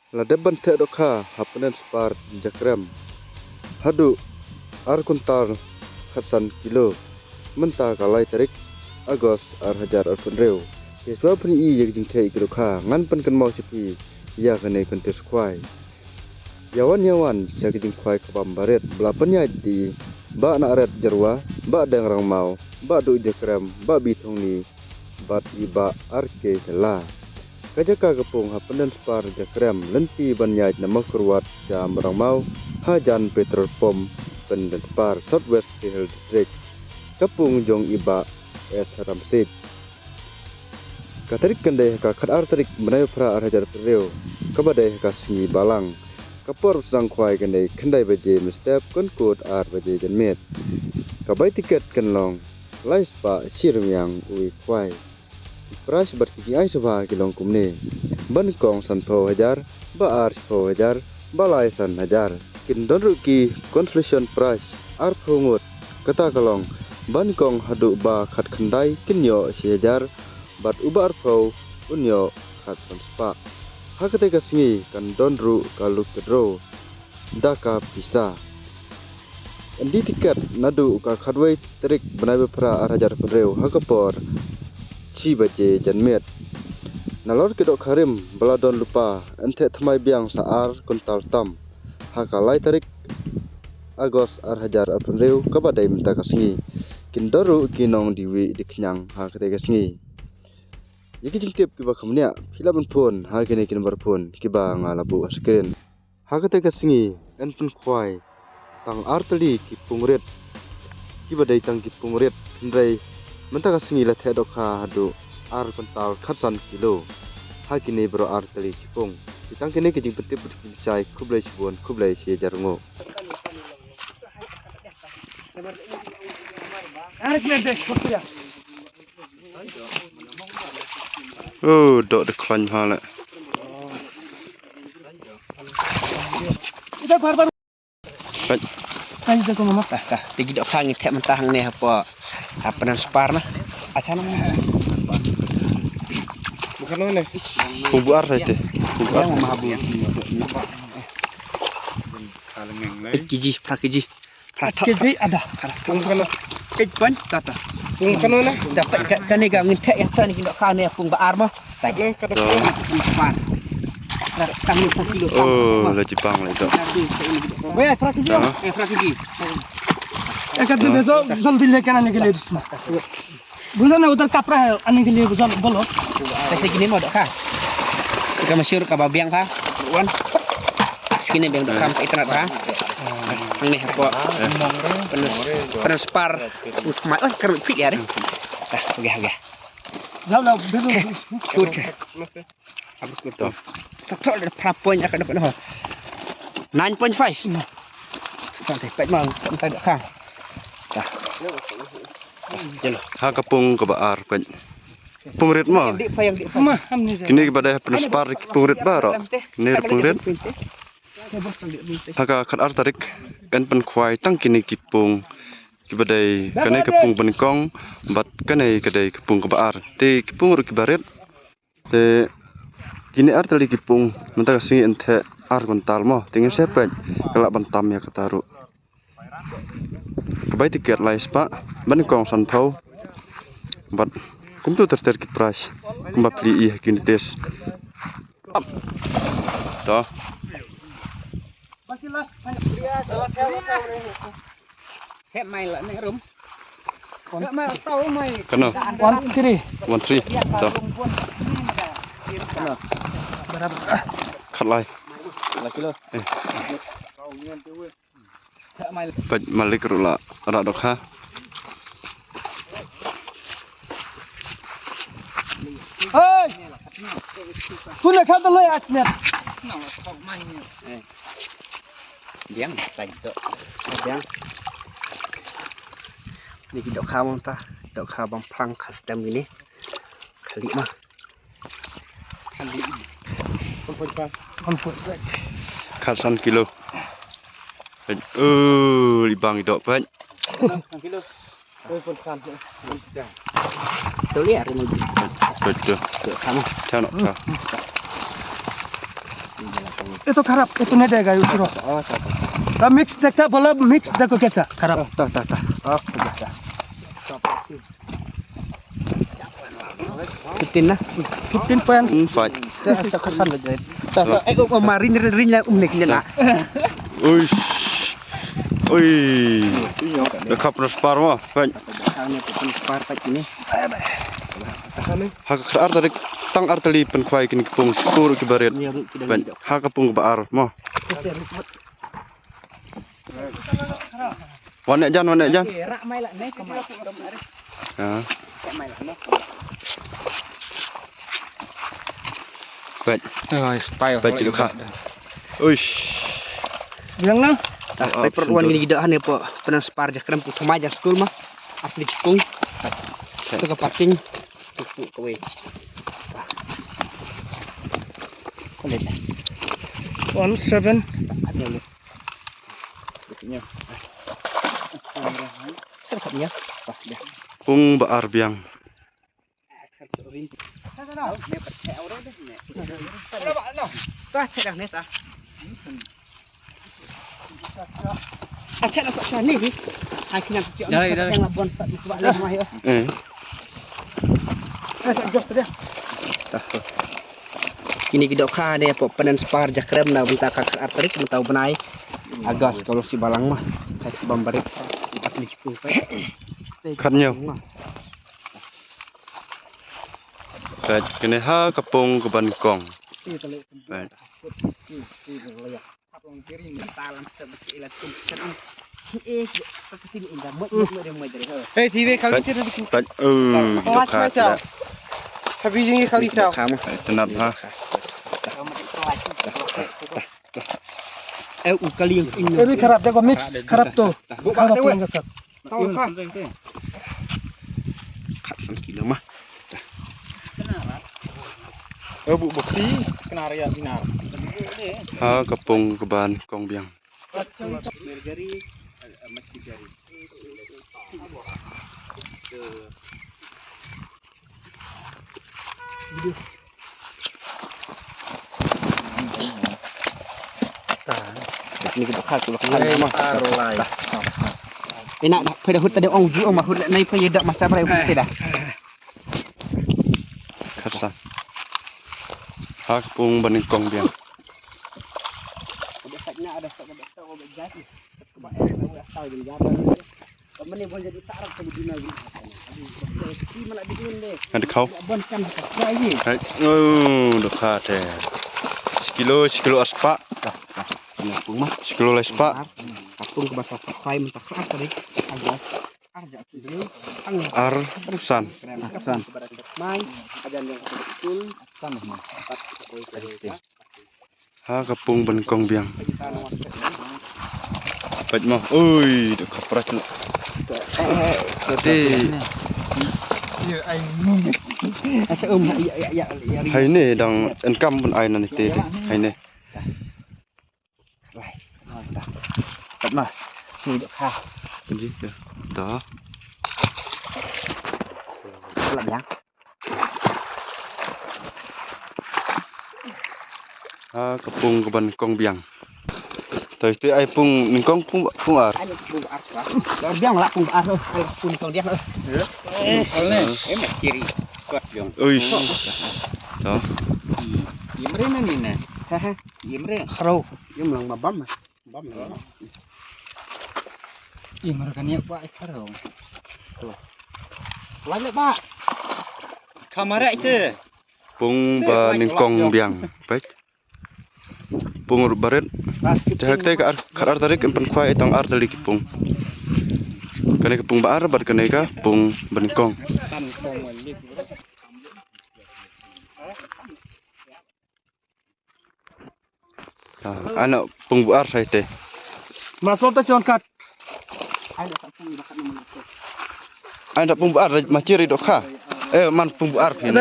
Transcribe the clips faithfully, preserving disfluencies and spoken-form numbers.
La dep ban theh dohkha ha pyndenspar jakrem haduh ar kuntal khatsan kilo mynta ka lai tarik August ar hajar arphew hynriew. Te shuwa phin ïohi ïa ka jingtheh ïa ki dohkha, ngan pynkynmaw sha phi ïa kane ka kynthei khwai. Ïa wan ïa wan sha ka jingkhwai ka bam barit, ba la pynïaid da i Bah Naret Jyrwa, Bah Deng Rangmaw, Bah Duh Jakrem, Bah Bi Thongni bad i Bah R K Shylla. Ka jaka ka pung ha pyndenspar jakrem, lynti ban ïaid na Mawkyrwat sha Rangmaw, hajan petrol pump pyndenspar, South West Khasi Hills District. Ka pung jong i Bah S Ramsit. Ka tarik kan dei ha ka khatar tarik bnai phra ar hajar arphew hynriew, kaba dei ha ka sngi Balang. Ka por ba sdang khwai kan dei khyndai baje mynstep, kynthup ar baje janmiet. Ka bai tiket kan long lai spah shi rmiang uwei khwai. Ki prize bad ki jingai sngewbha ki long kumne: ba nyngkong sanphew hajar, ba ar shiphew hajar, ba lai san hajar. Kin don ruh ki consolation prize arphew ngut, kata ka long ba nyngkong haduh ba khatkhyndai kin ïoh shi hajar, bad uba arphew un ïoh khatsan spah. Ha katei ka sngi kan don ruh ka lucky draw da ka pisa. Yn die tiket naduh ka khatwei tarik bnai phra ar hajar arphew hynriew ha ka por shi baje janmiet. Nalor ki dohkha rim ba la don lypa, yn theh thymmai biang sa ar kuntal tam ha ka lai tarik August ar hajar arphew hynriew, kaba dei mynta ka sngi. Kin don ruh ki nongdie wieh die khñiang ha katei ka sngi. Ïa ki jingtip kiba kham bniah phi lah ban phone ha kine ki number phone kiba nga la buh ha screen. Ha katei ka sngi yn pynkhwai tang ar tylli ki pung rit, kiba dei tang ki pung rit, hynrei mynta ka sngi la theh dohkha haduh ar kuntal khatsan kilo ha kine baroh ar tylli ki pung. Te tang kine ki jingpyntip bad ki jingshai, khublei shibun, khublei shi hajar nguh. Oh, doh da khlaiñ ha leh. Peit. Kan jong ko mama. Tah, tah. Te ki dohkha ngi theh mynta hangne hapoh, ha pyndenspar na. Acha na. Bukan mana? Pung ba ar te. Pung ba ar. Yang mama bu. Ek kg, phra kg. Phra kg ada. Phra kg. Pung kano? Ek pan tata. Pung kano na? Dapat ka-, kane ka ngin theh ïa kane ki dohkha ne pung ba ar mo. Kano, kano? Pung ba ar. Phra, tang ni phra kilo. Oh, la jibang la ito. Weh, phra kg. Eh, phra kg. Eh, ka dil so, jal dil le kana ne ke le dusma. Buzan na udar kapra hai, ani ke liye buzan bolo. Kaise kine mo dohkha. Ka mashur kaba biang pha. Wan. Kine biang dohkha ka itanat pha. Hangne hapoh. Pyndenspar. Utma, oh, kar phi ya re. Ah, okay, okay. Jao, jao, betul. Sure. Abis ko to. To, to, le phra point aka doh, doh. Nine point five. Nine. To, te peit ma, to dohkha. Ta. Jalo. Ha ka pung kaba ar, peit. Pung rit mo. Di pha yang di pha. Ma, ham ni. Kine kiba dei ha pyndenspar ki pung rit baroh. Kine pung rit. Ha ka khatar tarik yn pynkhwai tang kine ki pung kiba dei, kane ka pung ba nyngkong bad kane ka dei ka pung kaba ar. Te ki pung ruh kiba rit. Te kine ar tylli ki pung, mynta ka sngi yn theh ar kuntal mo, te ngin sa peit ka lah ban tam ïa kata ruh. Ka bai tiket lai spah, ba nyngkong sanphew. Bad kumtu ter ter ki prize kumba phi ïohi ha ki notice. To. Hep mai la ne rum. Hep mai tau mai. Kano? One three. One three. To. Kano? Barabar. Khat lai. Lai kilo. Eh. Hep mai. Peit malik ruh la rah dohkha. Hey! Tuna khat da loi at net. Biang, sai to. Biang. Ni ki dohkha mynta, dohkha bam phang custom ini. Khali ma. Khali. One point five. One point five. Khatsan kilo. Peit, oh, li bang i doh, peit. One kilo. One point five. To liya ri mo. Peit, peit. To kamu. Tano, ta. Itu kharap, itu ne dega yusro. Oh, satu. Ta mix dekta bola mix deko kesa. Kharap. Ta ta ta. Oh, biasa. Fifteen na. Fifteen point. Hmm, fight. Ta ta khasan lagi. Ta ta eh um marin rin la um nek na. Ui. Ui. Ka khap na spar mo. Fight. Ini pun spar fight ini. Ha ka khat ar tarik tang ar tylli pynkhwai kine ki pung skur ki barit. Ban ha ka pung ba ar mo. Wan ne jan, wan ne jan. Ha. Baik. Ai, style. Baik, kilo kha. Uish. Bilang na. Ah, baik, perut wan gini gida hane po. Pynspar ja krem pu thama ja skul ma. Aplik kung. Tu ka parking. Tupu kawei. Kau lihat. One seven. Ada lu. Nya. Serkapnya. Pas dia. Pung ba ar biang. Tah, tah, tah, tah. Kine ki dohkha de pop pynspar ja krem na bynta ka khat ar tarik mynta u bnai August ka long shi balang ma. Hai bam barit. Khat nyngkong. Peit kane ha ka pung kaba nyngkong. Peit. Hei, ti ve khali ti. Peit. Oh, ki dohkha. Habi jing khali ta. Peit, tynat ha. Eh, u kali. Eh, bi kharap, dei ko mix kharap to. Kharap to. Tau ka. Khat san kilo ma. Abu bakti kena raya dinar. Ha ka pung kaba nyngkong biang. Ni kita khal tu lah. Ina dah pada hut tadi ong ju ong mahut nai pada dak macam rai hut tadi dah. Khat san. Ha ka pung ba nyngkong biang. Nga da khaw. Hai, oh, dohkha te. Shi kilo, shi kilo ar spah. Shi kilo lai spah. Ar san. Ar san. Ha ka pung ba nyngkong biang. Peit mo. Ui, dohkha prach noh. Te. Hai ne dang enkam ban ai na ne te. Hai ne. Peit mo. Ni dohkha. Ji. Da. Ha ka pung kaba nyngkong biang. Toi te ai pung nyngkong pung, pung ar. Ai pung ar swa. Biang la pung ar. Ai pung nyngkong dia. Eh, ne. Eh, mak kiri. Kuat biang. Ui. To. Imre na ni ne. Ha ha. Imre. Khro. Im lang ma bam. Bam lang. Imre kan ya ba khro. Lai le ba. Kamera ite. Pung ba nyngkong biang. Peit. Pung ruh barit. Te hak te ka ar, khat ar tarik yn pynkhwai tang ar tarik ki pung. Kane ka pung ba ar bad kane ka pung ba nyngkong. Ano pung ba ar sai te. Mas lo ta chon kat. Ai da pung ba ar ma chiri dohkha. Eh, man pung ba ar phi.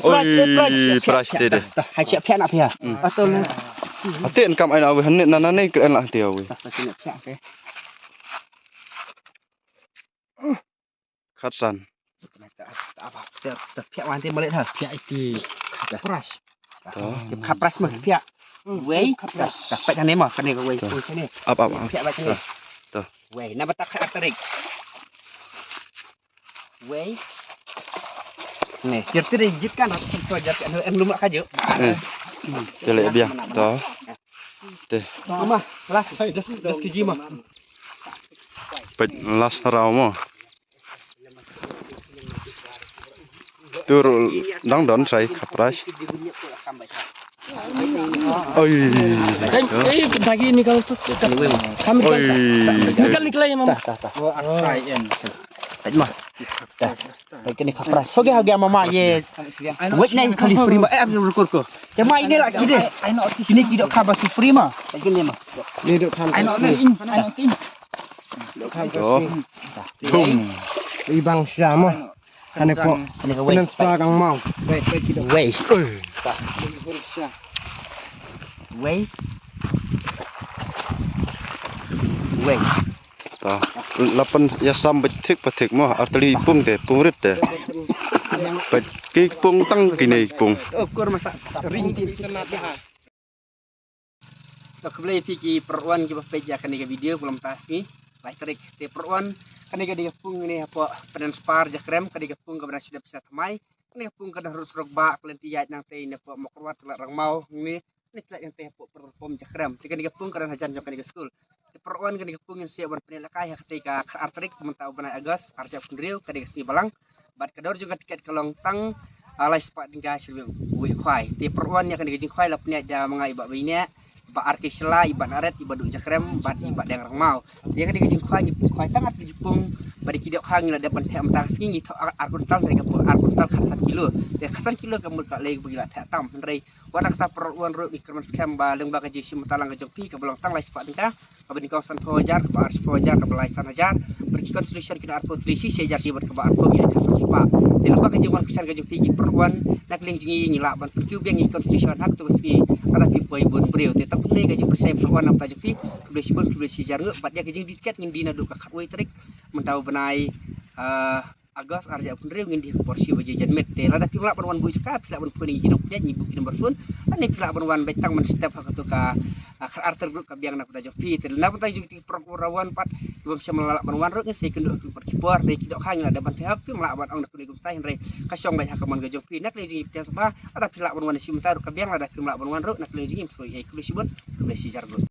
Oi, price te de. Hai siap phi na phi. Atol. Ate enkam ai na awe hanne na na ne kren la ate awe. Khat san. Phi wan te malet ha. Phi iti. Price. To. Phi price ma phi. Wei. Dah, dah, peit hangne mo, kane ka wei. Ap, ap, ap. Peit hangne. Wei, na batak ha tarik. Wei. Ne, kir tiri jit kan, to jar kan, en lum ka ju. Te leh biang to. Te. Mama, last, just, just kiji ma. Peit last raw mo. Tur dang don sai khapras. Oi. Eh, eh, bagi ni kalau tu, tu, tu. Kami kan. Oi. Nikal, nikal ya, Mama. Tah, tah, tah. Peit ma. Tah. Peit kane khapras. Hoge, hoge, Mama, ye. Wei nai khali free ma. Eh, am ruko, ruko. Te ma ine la kide. Kine ki dok khaba ki free ma. Peit kane ma. Ni dok khan. Ai no, ni, ai no, ni. Dok khan. Boom. I bang sha mo. Kane ko. Kane ko wei. Kane spa kang mau. Wei, wei ki dok. Wei. Wei. Wei. Ta. La pynïasam beit thik pa thik mo, artylli pung te, pung rit te. Beit ki pung tang kine pung. Oh, kur ma ta ring ki. To khublei phi ki paralok kiba peit ïa kane ka video, khlem ta sngi lai tarik. Te paralok, kane ka dei ka pung ne hapoh Pyndenspar Jakrem, ka dei ka pung kaba dang shu dep sha thymmai. Kane ka pung ka dang rud surok ba ka lynti ïaid nangtei ne hapoh Mawkyrwat, Tlot Rangmaw ne. Kane ka lait nangtei hapoh Petrol Pump Jakrem. Te kane ka pung ka dang hajan jong kane ka skul. Te paralok, kane ka pung ngin sa ïa wan pynïalehkai ha katei ka khatar tarik mynta u bnai August, arhajar arphew hynriew, ka dei ka sngi Balang. Bad ka dor jong ka tiket ka long tang, ah, lai spah tyngka shi ryngwiang uwei u khwai. Te paralok, ïa kane ka jingkhwai la pynïaid da ma nga i Bah Bainia, i Bah R K Shylla, i Bah Naret, i Bah Duh Jakrem, bad i Bah Deng Rangmaw. Ïa kane ka jingkhwai ngi khwai tang ar tylli ki pung, bad ki dok kha ngi la dep ban theh mynta ka sngi ngi thoh ar, ar kuntal, hynrei ka pung ar kuntal khatsan kilo. Te khatsan kilo ka mut ka lei ba ngi la theh tam, hynrei wat la katta paralok ruh ngi kyrmen skhem ba lyngba ka jingshim bynta lang ka jong phi kaba long tang lai spah tyngka, kaba nyngkong sanphew hajar, kaba ar shiphew hajar, kaba lai san hajar. Bad ki consolation ki dang arphew tylli shi shi hajar shi bad kaba arphew ngi ai khatsan spah. Te lyngba ka jingwan kyrshan ka jong phi ki paralok, na ka liang jong ngi ngi lah ban pyrkiew biang ïa ki consolation ha kato ka sngi lada phi poi bun briew. Te tang kumne ka jingpyrshah paralok na ka bynta jong phi, khublei shibun, khublei shi hajar nguh. Bad ïa ka jingdie tiket ngin die naduh ka khatwei tarik mynta u bnai, ah, August, arhajar arphew hynriew, ngin die por shi baje janmiet. Te lada phim lah ban wan buh jaka, phi lah ban phone ïa ngi ki nongpynïaid, ngi buh ki number phone. Lane phi lah ban wan beit tang ban step ha kato ka, ah, khatar tarik ruh ka biang na ka bynta jong phi. Te na ka bynta jong ki paralok ba wan pat, ki bym shym la lah ban wan ruh, ngin sa ïakynduh ha ki por ki por, hynrei ki dok kha ngi la dep ban theh, phim lah ban ong da kane kumta, hynrei ka shong beit ha ka mon ka jong phi. Na ka liang jong ngi pdiang sngewbha, lada phi lah ban wan shim mynta ruh ka biang, lada phim lah ban wan ruh, na ka liang jong ngi ym sngew ei. Khublei shibun, khublei shi hajar nguh.